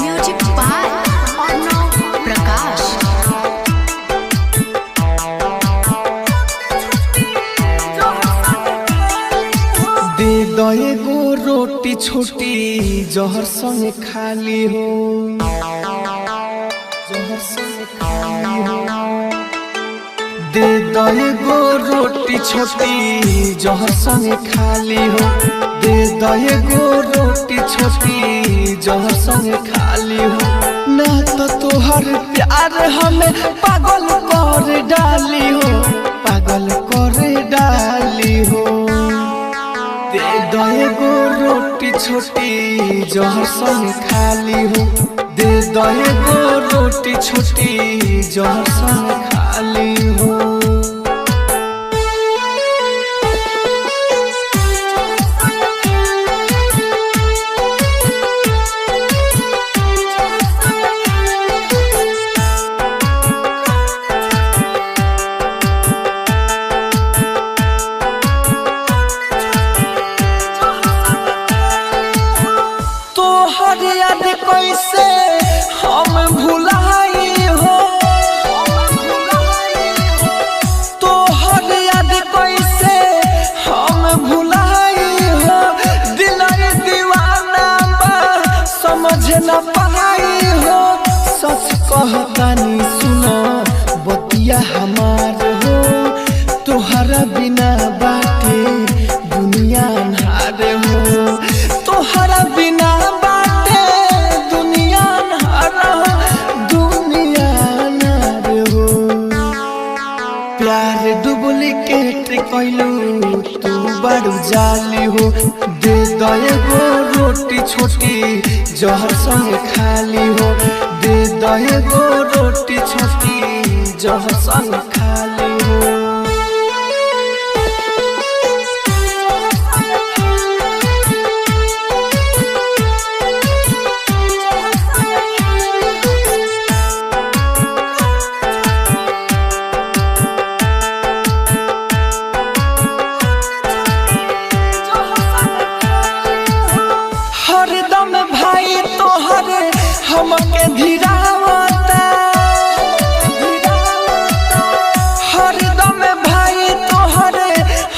Music by Arnav Prakash. दे दो एगो रोटी छोटी जहर संग खाली हो, जहर संग खाली हो। दे दो एगो रोटी छोटी जहर संग खाली हो। दे दो एगो रोटी छोटी जहर संग खाली हो। ना तो तोहर प्यार हमें पागल कर डाली हो, पागल कर डाली हो। दे दो एगो रोटी छोटी जहर संग खाली हो। दे दो एगो रोटी छोटी जहर संग खाली हो। तोहर याद कैसे हम भुलाई हो, तोहर याद कैसे हम भुलाई हो। दिल दीवाना बा समझ न पाई हो। सच कहतानी सुनो बतिया हमार हो, तोहरा बिना बाटे दुनिया अन्हार हो। तोहरा बिना बाटे दुनिया अन्हार हो, दुनिया अन्हार हो। प्यार डुप्लीकेट कैलू तू बड़ू जाली हो। दे दो एगो रोटी छोटी जहर संग खाली हो। दे दो एगो रोटी छोटी जहर संग खाली हो। हरदम भाई तोहर हमके धीरावता, हरदम भाई तोहर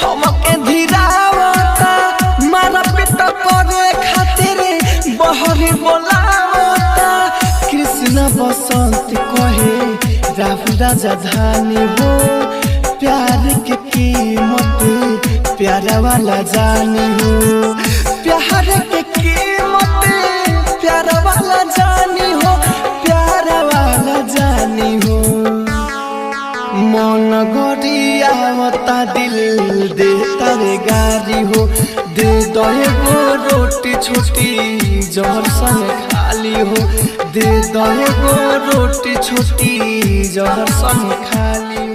हमके धीरावता। मारा पिट करे खातिर बहरी बोलावता। कृष्ण बसंत कहे राहुल राजा धानी हो, प्यार के कीमत प्यारा वाला जानी हो। प्यार के कीमत प्यारा वाला जानी हो, प्यारा वाला जानी हो। मन गरियावता दिल दे तारे गारी हो। दे दो एगो रोटी छोटी जहर संग खाली हो। दे दो एगो रोटी छोटी जहर संग खाली।